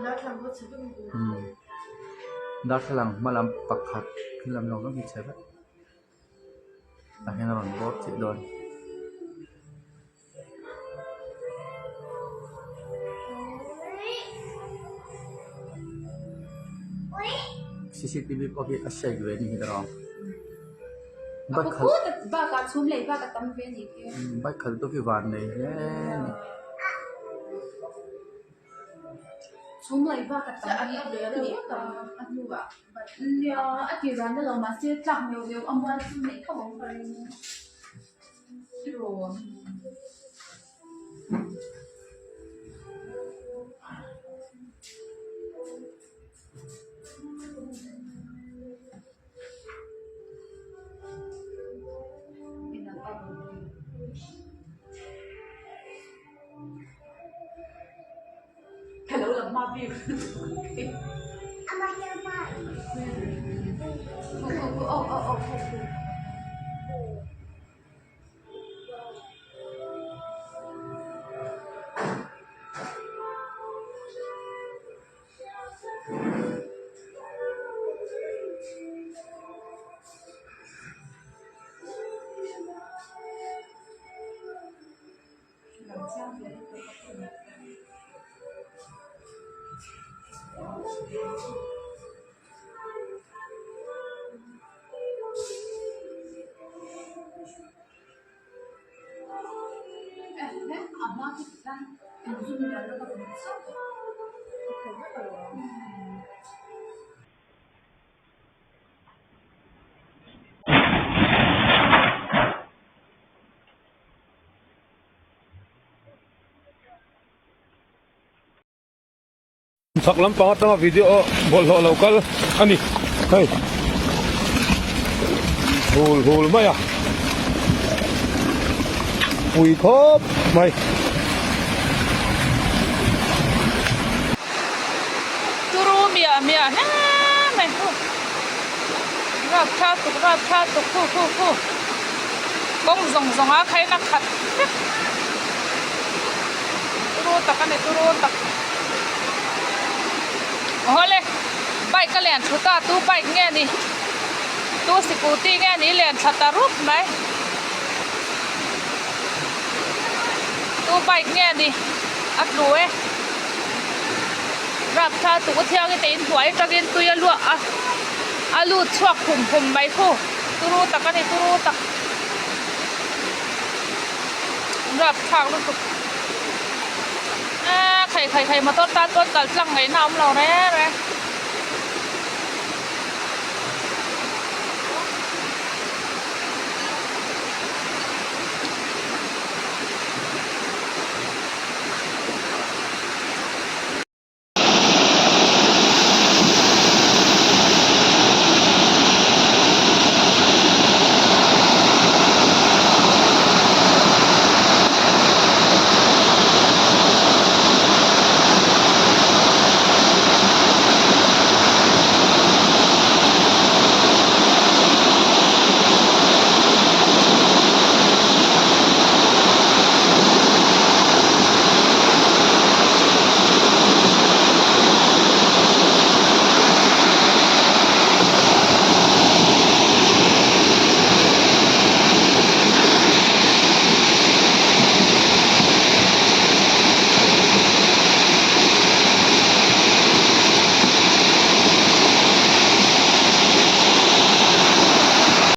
Umm darthlalang hma lam pakhat khi lam zawng zawng hi chhe vek tah hian a rawn bawr chiah dawn. Cctv pawh hi a shake ve a ni hi erawh bike khalh bike khalh tu khi van nei hle a ni. Chhak lampang atanga video bawlhhlawh lo kal a ni hei hul hul mai a pui khawp mai. Turu miah miah hle mai hu rap tha tuk rap tha tuk hu hu hu kawng zawng zawng a khaina khat vek turu tak a ni turu tak awle bike a lian thu ta tu bike nge ni tu scooty nge ni lian thla ta rup mai tu bike nge ni a tlu e. Rapthla tuk a thiang i te inhnuai atangin tui a luah a a lut chhuak hum hum mai khu turu tak a ni turu tak rapthlak lutuk eee khai khai khai motor tan pawn kal tlang ngaihna a awm lo reng reng.